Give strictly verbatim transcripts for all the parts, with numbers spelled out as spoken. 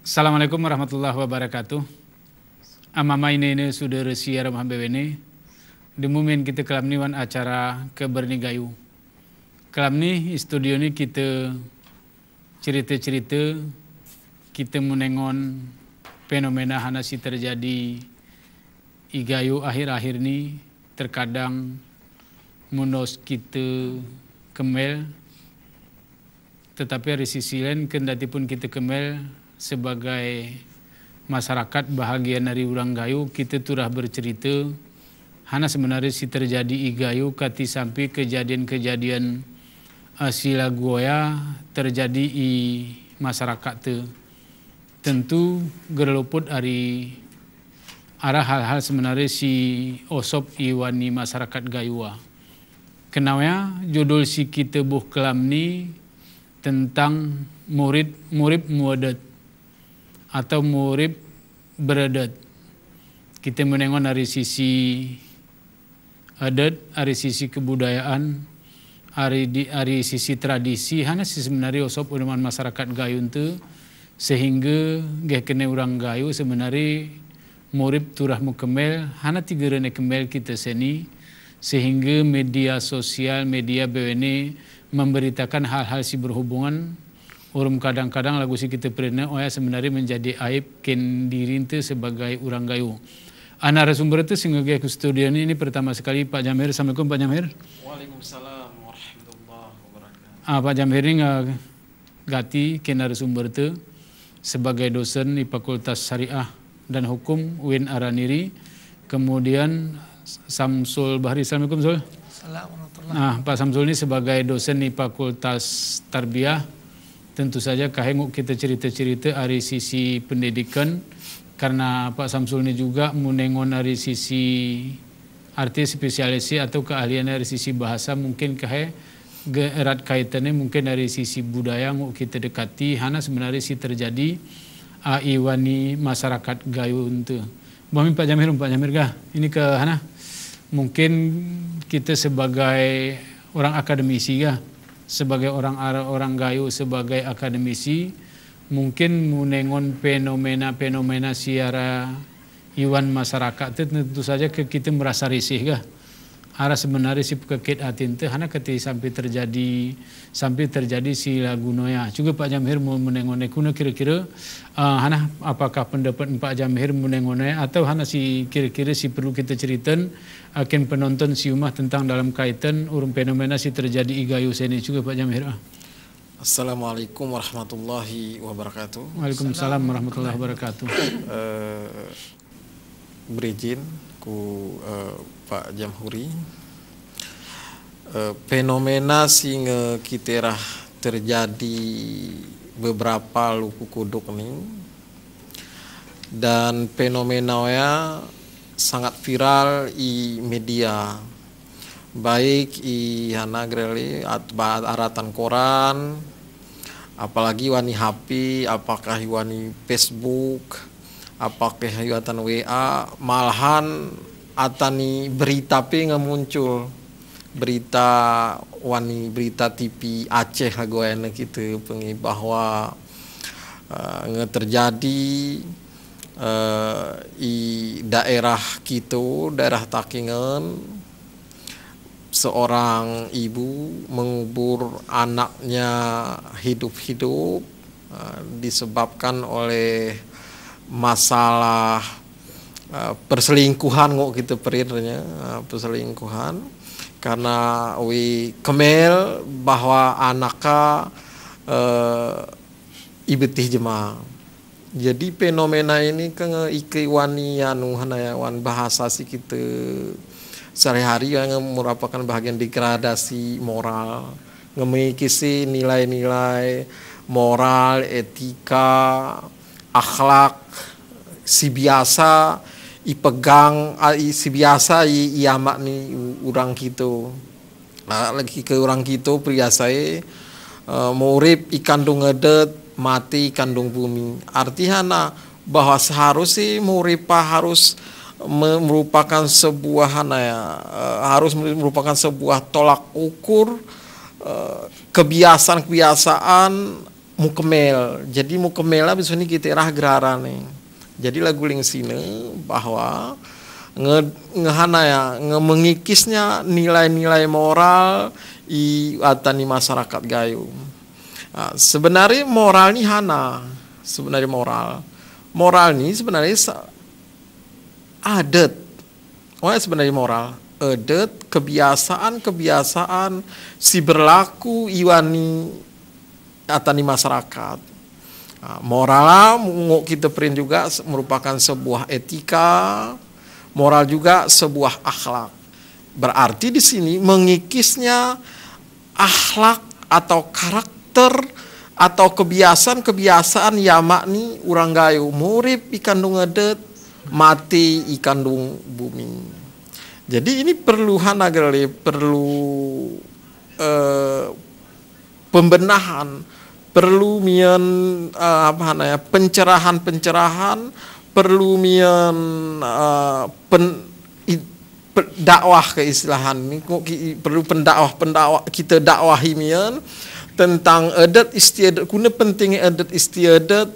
Assalamu alaikum warahmatullahi wabarakatuh. Amama inene sudara siyara maham bewene. Dumumin kita kelamni wan acara Keberni Gayu. Kelamni studioni kita cerita-cerita, kita munengon fenomena hana si terjadi i gayu akhir-akhir ni, terkadang munos kita kemel, tetapi ari sisi lain, kendatipun kita kemel sebagai masarakat bahagian ari urang gayu, kita turah bercerita hana sebenarnya si terjadi i gayu, kati sampi kejadian-kejadian, eh, si lagu oya terjadi i masarakat te. Tentu gerluput ari ara hal-hal sebenarnya si osop iwani masarakat gayu a. Kenawaya judul si kita buh kelamni tentang murid, murip muadat atau murip beradat. Kita menengon ari sisi adat, ari sisi kebudayaan, ari di, ari sisi tradisi, hana si sebenarnya osop uneman masarakat gayu te, sehingga geh kene urang gayu sebenarnya murip turah mukemel, hana tigerene kemel kita seni, sehingga media sosial, media bewene memberitakan hal-hal si berhubungan, urum kadang-kadang lagu si kita perene, oya sebenarnya menjadi aib ken diri te sebagai urang gayu. Ana narasumber te singge ku studio ni, ini pertama sekali Pak Jamhir. Assalamualaikum Pak Jamhir. Waalaikumsalam warahmatullahi wabarakatuh. Ah, Pak Jamhir ni nga gati ken narasumber te sebagai dosen i Fakultas Syariah dan Hukum UIN Araniri. Kemudian Samsul Bahri. Assalamualaikum, Sul. Assalamualaikum warahmatullahi. Nah, Pak Samsul ini sebagai dosen i Fakultas Tarbiyah, tentu saja kahé nguk kita cerita-cerita ari sisi pendidikan, karena Pak Samsul ini juga munengon ari sisi arti spesialisi atau keahlian ari sisi bahasa, mungkin kahé ge erat kaitannya mungkin ari sisi budaya nguk kita dekati, hana sebenarnya si terjadi, ah, iwani masarakat gayu te. Bami Pak Jamhir, Pak Jamhir ga. Ini ke hana, mungkin kita sebagai orang akademisi ga, sebagai orang ar-, orang gayu, sebagai akademisi, mungkin munengon fenomena-fenomena si ara iwan masarakat te, tentu saja ke kita merasa risih ga. Ara sebenarnya si pekekit atin te, hana keti sampai terjadi, sampai terjadi si lagu noya. Juga Pak Jamhir mu-, munengon ne kuna kira-kira, ah, hana, apakah pendapat Pak Jamhir munengon ne, atau hana si kira-kira si perlu kita ceritan, akin penonton si umah tentang dalam kaitan urum fenomena si terjadi i gayu seni juga Pak Jamhir, ah. Assalamualaikum warahmatullahi wabarakatuh. Waalaikumsalam warahmatullahi wabarakatuh. Eh, berijin ku, eh, Pak Jamhuri. Eh, fenomena sing, eh, kiterah terjadi beberapa luku kuduk ni. Dan fenomena oya sangat viral i media. Baik i hana greli at-, ba-, aratan koran, apalagi wani H P, apakah wani Facebook, apakah atan W A, malahan atani berita pe ngemuncul. Berita wani, berita T V Aceh lagu ene kita pengi bahwa, eh, nge terjadi, eh, i daerah kita, daerah Takengon, seorang ibu mengubur anaknya hidup-hidup, eh, disebabkan oleh masalah, eh, perselingkuhan, ngok kita perirnya, eh, perselingkuhan. Karena wi kemel bahwa anaka, eh, ibetih jema. Jadi fenomena ini ke nge ike wani anu hana ya, wan bahasa si kita sehari-hari ya, nge merupakan bahagian degradasi moral. Nge mengikisi nilai-nilai moral, etika, akhlak, si biasa ipegang, a, i, si biasa i, iamak ni u-, urang kita. Nah, lagi ke urang kita priasae, eh, murip i kandung edet, mati i kandung bumi. Arti hana bahwa seharus si murip pa harus me-, merupakan sebuah hana ya, eh, harus merupakan sebuah tolak ukur, eh, kebiasaan-kebiasaan mukemel. Jadi mukemel lah biasoni kite rah gerara ne. Jadi lagu lingsine bahwa nge, ngehana ya, nge mengikisnya nilai-nilai moral i atani masarakat gayo. Ah, sebenarnya moral ni hana, sebenarnya moral. Moral ni sebenarnya sa-, adet. Oh, ya, sebenarnya moral. Adet, kebiasaan-kebiasaan si berlaku iwani atani masarakat. Ah, moral, ngok kite perin juga se-, merupakan sebuah etika, moral juga sebuah akhlak. Berarti di sini mengikisnya akhlak atau karakter atau kebiasaan-kebiasaan yamak ni urang gayo murip i kandung adet, mati i kandung bumi. Jadi ini perlu hana gele, perlu, eh, pembenahan, perlu mian, eh, apa namanya, pencerahan-pencerahan, perlu mian, eh, pen-, i-, pe-, dakwah keistilahan. Ini kok ki-, perlu pendakwah, pendakwah, kite dakwahi mian tentang adat istiadat, kuna pentingnya adat istiadat,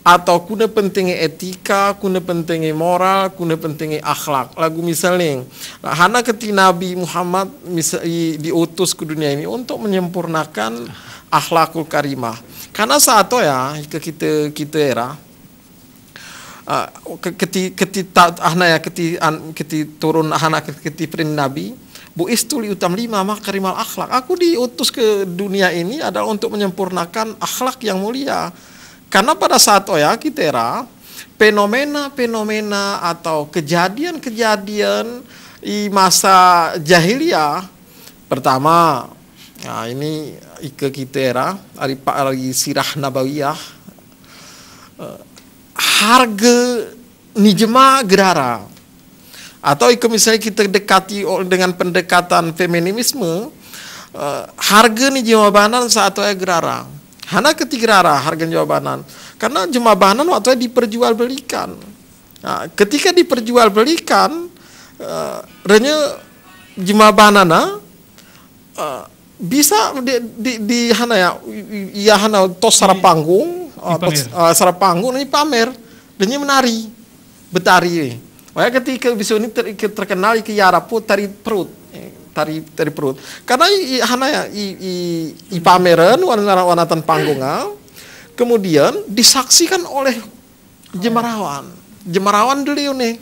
atau kuna pentingnya etika, kuna pentingnya moral, kuna pentingnya akhlak. Lagu misalnya, hana keti Nabi Muhammad misa-, i-, diutus ke dunia ini untuk menyempurnakan akhlakul karimah. Karena saat itu ya, ke kite, kite era, ah, ke-, keti, keti ta-, hana ya, keti an-, keti turun hana ke-, keti perin Nabi, bu'istu liutammima makarimal akhlak. Aku diutus ke dunia ini adalah untuk menyempurnakan akhlak yang mulia. Karena pada saat oya kite ra, fenomena-fenomena atau kejadian-kejadian i masa jahiliyah, pertama, nah, ini ike kite ra, ari pa-, ari sirah nabawiyah, eh, harge ni jema gerara. Atau ike misalnya kita dekati o-, dengan pendekatan feminisme, eh, harge ni jema banan saat oya gerara. Hana keti gerara harge ni jema banan. Karena jema banan waktu oya diperjualbelikan. Nah, ketika diperjualbelikan, eh, renya jema banana, eh, bisa di, di, di hana ya, i-, i-, iya hana tos sara panggung, eh, tos, eh, sara panggung ini pamer. Renya menari, betari. Oya ketika bisu ini ter-, ke-, terkenal ike i Arab pu tari perut. Eh, tari, tari perut. Karena i, i hana ya, i, i, i pameran wan-, wanatan panggung, ah. Kemudian disaksikan oleh jemarawan. Jemarawan deliu ne.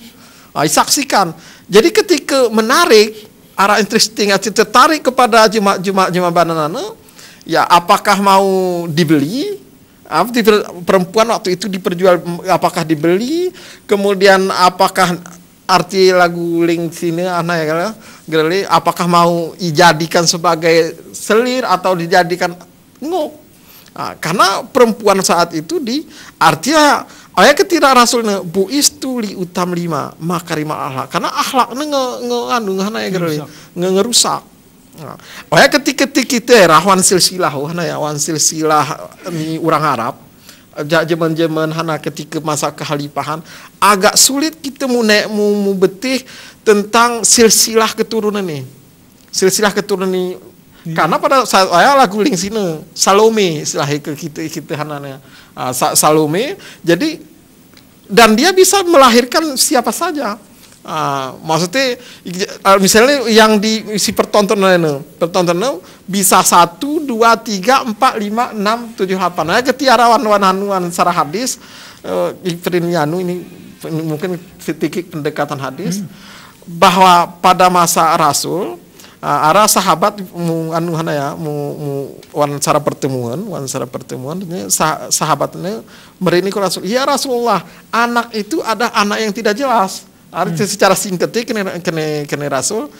Ah, disaksikan. Jadi ketika menarik, ara interesting, ah, tertarik kepada jema-, jema-, jema banana, ya, apakah mau dibeli? Ah, di per-, perempuan waktu itu diperjual, apakah dibeli? Kemudian apakah arti lagu ling sini, hana ya, gele, apakah mau dijadikan sebagai selir atau dijadikan ngok. Ah, karena perempuan saat itu di, artinya, oya keti ra Rasul ne, bu'istu liutammima makarimal akhlak. Karena akhlak ne nge, nge, anu, nge, hana ya, gele, ngerusak. Nge, ngerusak. Nah, oya keti, keti kite ra wan silsilah, oh, hana ya, wan silsilah ni orang Arab. Ja-, jaman-jaman hana ketika masa kehalifahan, agak sulit kita mu ne-, mu, mu betih tentang silsilah keturunan ni. Silsilah keturunan ni. Iya. Karena pada saat oya lagu ling sini, Salome, istilah ke kita, kita hana ne. Ah, Sa-, Salome. Jadi, dan dia bisa melahirkan siapa saja. Ah, maksudnya, i-, ah, misalnya yang di, si pertontonan ini, pertontonan ini bisa satu, dua, tiga, empat, lima, enam, tujuh, delapan. Nah, keti ra wan, wan anu, wan sara hadis, eh, i perin anu ini, mungkin sedikit pendekatan hadis, bahwa pada masa Rasul, ah, ara sahabat mu, anu, hana ya, mu, mu, wan sara pertemuan, wan sara pertemuan, ini sa-, sahabat ini merini ku Rasul, "Ya Rasulullah, anak itu ada anak yang tidak jelas." Arti secara singkat, kene, kene, kene Rasul,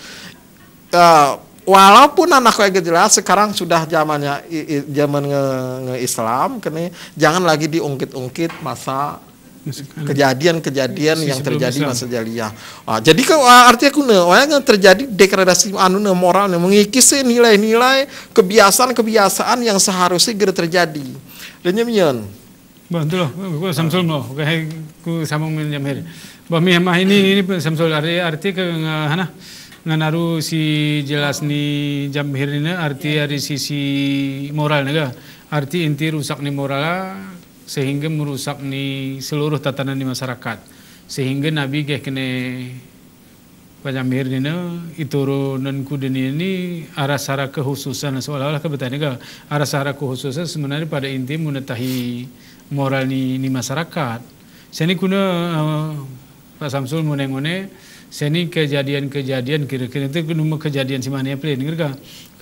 eh, walaupun anak oya nggak jelas, sekarang sudah zamannya i-, i-, zaman nge-, nge-Islam, kene, jangan lagi diungkit-ungkit masa kejadian-kejadian yang terjadi masa jahiliyah. Ah, jadi ke, ah, artinya kuna, oya nge terjadi degradasi anu ne moral ne, mengikis nilai-nilai, kebiasaan-kebiasaan yang seharusnya gera terjadi. Renya mian. Bah, ito lo, ku Samsul mo, ku, hai, ku sambung mian Jamhir. Bah, mi hama ini, ini Samsul, arti, arti ke nge-, hana, nganaru si jelas ni Jamhir ini, arti ari sisi moral ne ga. Arti inti rusak ni moral, sehingga merusak ni seluruh tatanan ni masyarakat. Sehingga nabi geh kene pajamhir nina, iturunan kuda nini arah sara kehususan, seolah-olah ke betani ke arah sara kehususan sebenarnya pada inti menetahi moral ni, ni masyarakat. Seni kuna, eh, Pak Samsul menengone, seni kejadian-kejadian kira-kira itu kunuma kejadian si mania pelin, ngerti ka?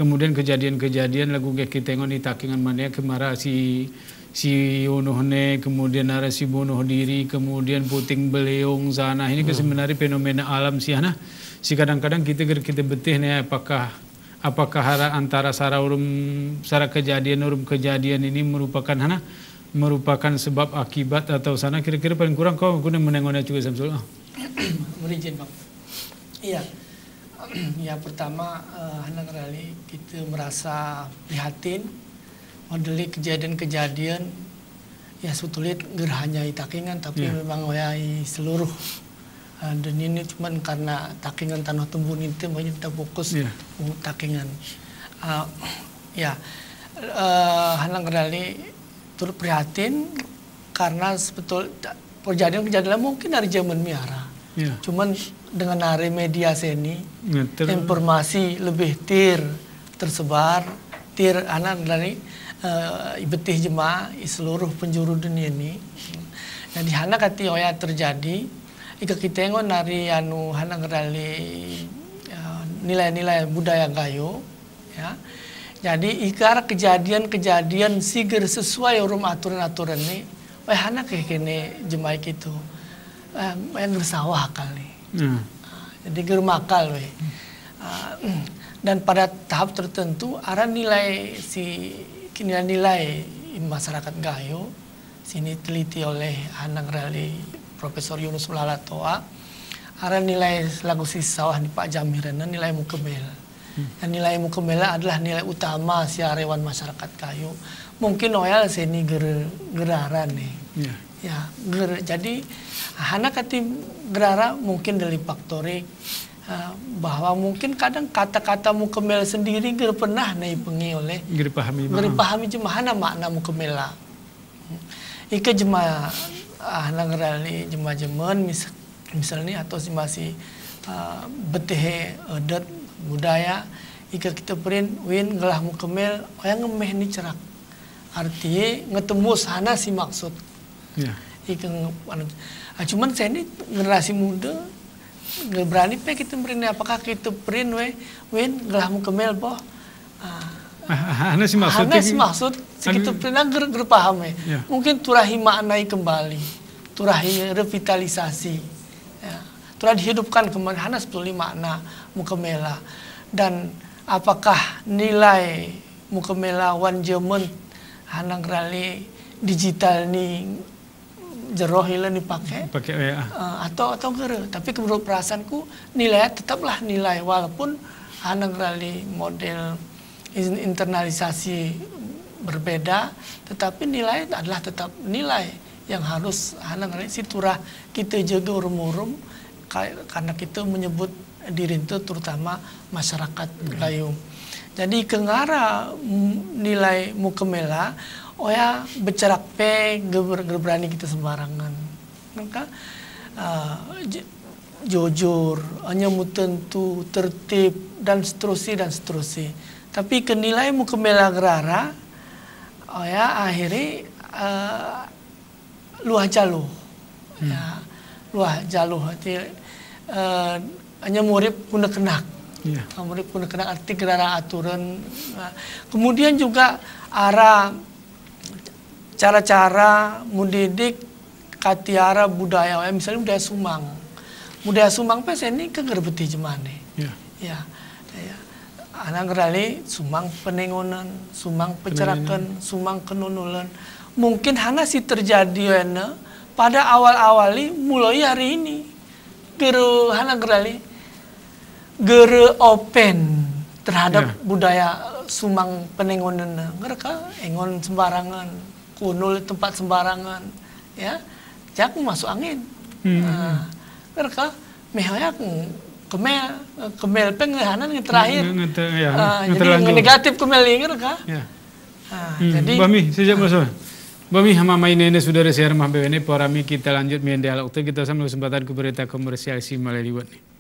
Kemudian kejadian-kejadian lagu geh kite ngoni takingan mania kemara si, si unuh ne, kemudian ara si bunuh diri, kemudian puting beliung sana. Ini ke sebenarnya fenomena alam sih, nah. Si kadang-kadang kita ger-, kita betih ne apakah, apakah ara-, antara sara urum, sara kejadian urum kejadian ini merupakan hana, merupakan sebab akibat atau sana kira-kira paling kurang kau guna menengone juga Samsul. Ah. Mohon izin, Bang. Iya. Ya, pertama, eh, hanang rali kita merasa prihatin modeli kejadian-kejadian ya sutulit ger hanya i takingan, tapi memang wayai seluruh. Eh, dan ini cuman karena takingan tanoh tembu ninte, makanya kita fokus takingan. Eh, ya, eh, hanang rali turut prihatin karena sebetul kejadian-kejadian mungkin dari zaman miara. Cuman dengan ari media seni, informasi lebih tir tersebar, tir hanang rali, eh, i betih jema, i seluruh penjuru dunia ini. Jadi hanang kati oya terjadi, ika kite ngo nari anu hanang rali, eh, nilai-nilai budaya gayo, ya. Jadi, ika ara kejadian-kejadian si ger sesuai urum aturan-aturan ni, weh, hanang ke kene jemai kitu. Eh, weh, ger sawah akal ni. Ah, jadi ger makal, weh. Ah, dan pada tahap tertentu, ara nilai si, nilai-nilai masyarakat gayo, sini teliti oleh hanang rali Profesor Yunus Melala Toa, ara nilai lagu si sawah ni Pak Jamhir, nilai mukemel. Dan nilai mukemel adalah nilai utama si arewan masyarakat gayo. Mungkin oya seni ger-, geraran ni. Ya, ger-, jadi hanang kati gerara mungkin dari faktorik, eh, bahwa mungkin kadang kata-kata mukemel sendiri ger pernah nai pengi oleh. Ger pahami, ger pahami jema hanang makna mukemela. Ika jema, ah, hanang rali jema jemen mis-, misalni atau si masih, ah, betih adat budaya, ika kita perin win gelah mukemel, oya ngemeh ni cerak. Arti ngetembus hanang si maksud. Ya. Ika nge-, anu, ah, cuman seni generasi muda, ger berani pe kita perin, apakah kita perin weh, win gelah mukemel boh. Ah, hanang si maksud, hanang si maksud si kita perin ger, ger paham, eh. Ya. Mungkin turahi maknai kembali, turahi revitalisasi, ya. Turahi dihidupkan kembali, hanang sebetulni makna mukemela. Dan apakah nilai mukemela wan jemen hanang rali digital ni jero ila ni pake. Pake, ya. Eh, atau, atau gere. Tapi menurut perasaanku, nilai tetaplah nilai. Walaupun hanang rali model in-, internalisasi berbeda, tetapi nilai adalah tetap nilai yang harus hanang rali si turah kita jaga urum-urum, ka-, karena kita menyebut diri nte terutama masyarakat gayo. Jadi kengara, mm, nilai mukemela, oya becerak pe ger-, ger berani kita sembarangan. Maka, eh, j-, jujur, nyemu tentu, tertib, dan seterusnya, dan seterusnya. Tapi ke nilai mukemela gerara, oya akhiri, eh, luah jaluh. Ya, luah jaluh, arti, eh, nyemu urip kunekenak. Ya. Nyemu urip kunekenak, arti gerara aturan. Nah, kemudian juga ara cara-cara mendidik kati ara budaya, eh, misalnya budaya sumang. Budaya sumang pe seni ke ger betih jemane. Ya. Ya, ya. Hanang rali sumang penengonan, sumang peceraken, sumang kenunulan. Mungkin hanang si terjadi, ene, pada awal-awali mulai hari ini. Ger hanang rali, ger open terhadap budaya sumang penengonan. Ngereka, engon sembarangan, kunul tempat sembarangan, ya. Jak masuk angin. Nah, ngereka, meh oya kemel, kemel pe ngehanan nge terakhir. Nge-, nge-, nge-, ya, ah, nge-, jadi nge-, negatif kemel ini, ngereka. Ya. Ah, hmm, jadi, Mbak Mi, sejak, ah, masa. Mbak Mi, hama mainene sudara siar mah bewene, para Mi kita lanjut mende alok te, kita sama kesempatan ku berita komersial si malaliwat ni.